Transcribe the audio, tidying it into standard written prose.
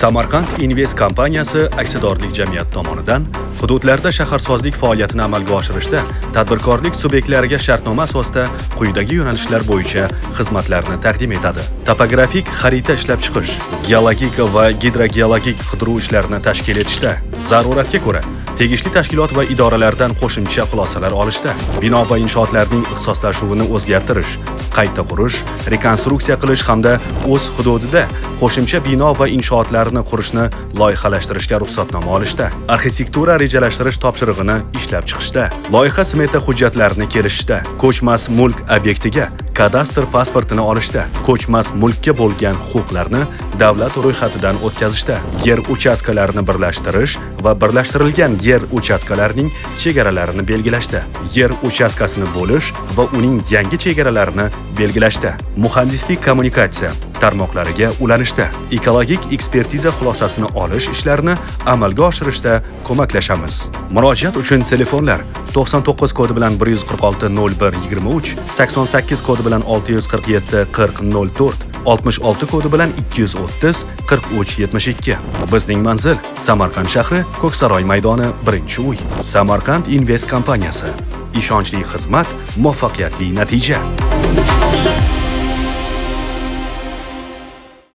Samarqand Invest kompaniyasi aksiyadorlik jamiyati tomonidan hududlarda shaharsozlik faoliyatini amalga oshirishda tadbirkorlik subyektlariga shartnoma asosida quyidagi yo'nalishlar bo'yicha xizmatlarni taqdim etadi: topografik xarita ishlab chiqish, geologik va gidrogeologik qidiruv ishlarini tashkil etishda, zaruratga ko'ra tegishli tashkilot va idoralardan qo'shimcha xulosalar olishda, bino va inshootlarning ixtisoslashuvini o'zgartirish, qayta qurish, rekonstruksiya qilish hamda o'z hududida qo'shimcha bino va inshootlarni qurishni loyihalashtirishga ruxsatnoma olishda, arxitektura rejalashtirish topshirig'ini ishlab chiqishda, loyiha smeta hujjatlarini kelishishda, ko'chmas mulk obyektiga kadastr pasportini olishda, ko'chmas mulkka bo'lgan huquqlarni davlat ro'yxatidan o'tkazishda, yer uchastkalarini birlashtirish va birlashtirilgan yer uchastkalarining chegaralarini belgilashda, yer uchastkasini bo'lish va uning yangi chegaralarini belgilashda, muhandislik kommunikatsiya tarmoqlariga ulanishda, ekologik ekspertiza xulosasini olish ishlarini amalga oshirishda ko'maklashamiz. Murojaat uchun telefonlar: 99 kodi bilan 146 01 23, 88 kodi bilan 647 40 04, 66 kodi bilan 230 43 72. Bizning manzil: Samarqand shahri, Ko'ksaroy maydoni, 1-uy. Samarqand Invest kompaniyasi. Ishonchli xizmat, muvaffaqiyatli natija.